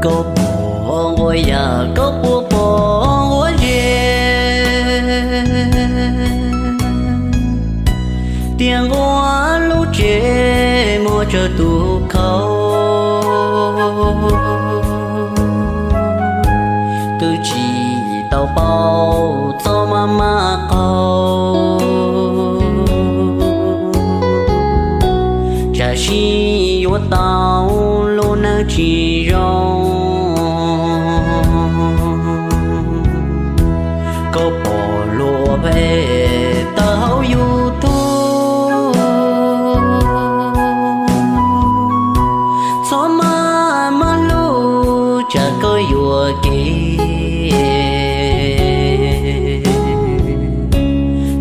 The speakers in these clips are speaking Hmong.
Koj puas nquag yam, koj puas pom nquag ze, tias nquag lub tsev muaj tsawg tus khau, twb tsis tau paub txog maj maj qaug, tsam sim yuav tau lub neej tsis zoo. Koj pom luag ua phem tawm hauv YouTube, txhob maj maj hlub tsam koj yuam kev.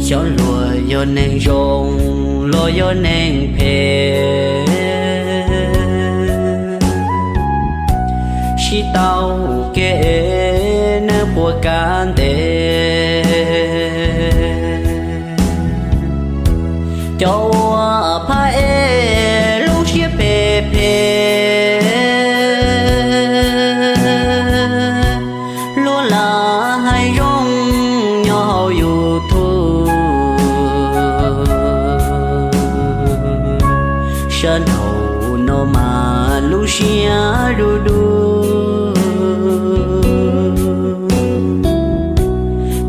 Xyov luag yog neeg zoo los yog neeg phem, sib tau kev neeg puas kav ntes. Cov ua phab ej lub siab phem phem, luag lam hais zoo nyob hauv YouTube, sab nraum no mas lub siab du du.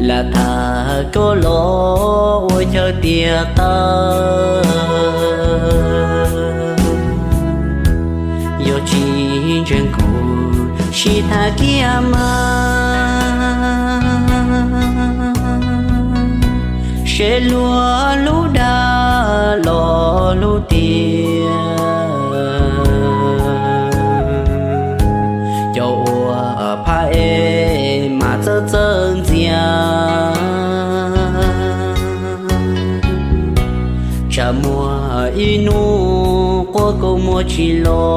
Lam tham koj los ua chaw tias tawg, yog tsis ntseeg kuv sib tham kiag mas, seb luag lub dag los lub tiag. Cov ua phab ej mas txawj txawj ntxias, tsam muaj ib hnub quaj kua muag tsis los.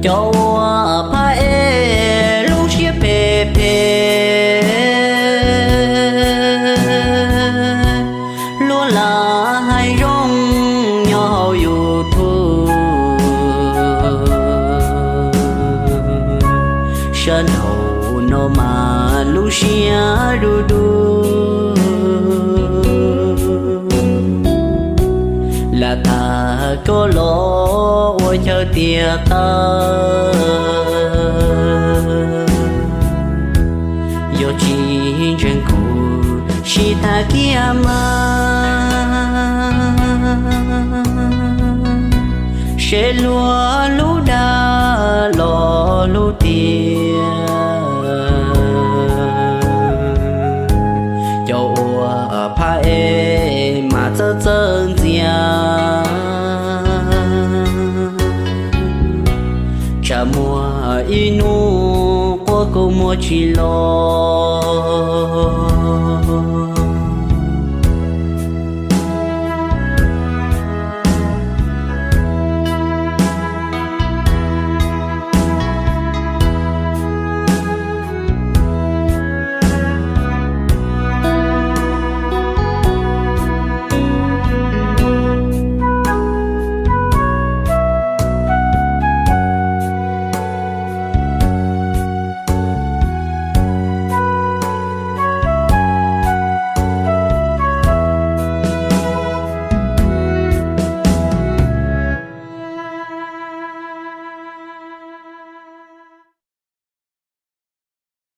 Cov ua phab ej lub siab phem phem, luag lam hais zoo nyob hauv YouTube, sab nraum no mas lub siab du du. Lam tham koj los ua chaw tias tawg, yog tsis ntseeg kuv sib tham kiag mas, seb luag lub dag los lub tiag. Cov ua phab ej mas txawj txawj ntxias, tsam muaj ib hnub quaj kua muag tsis los.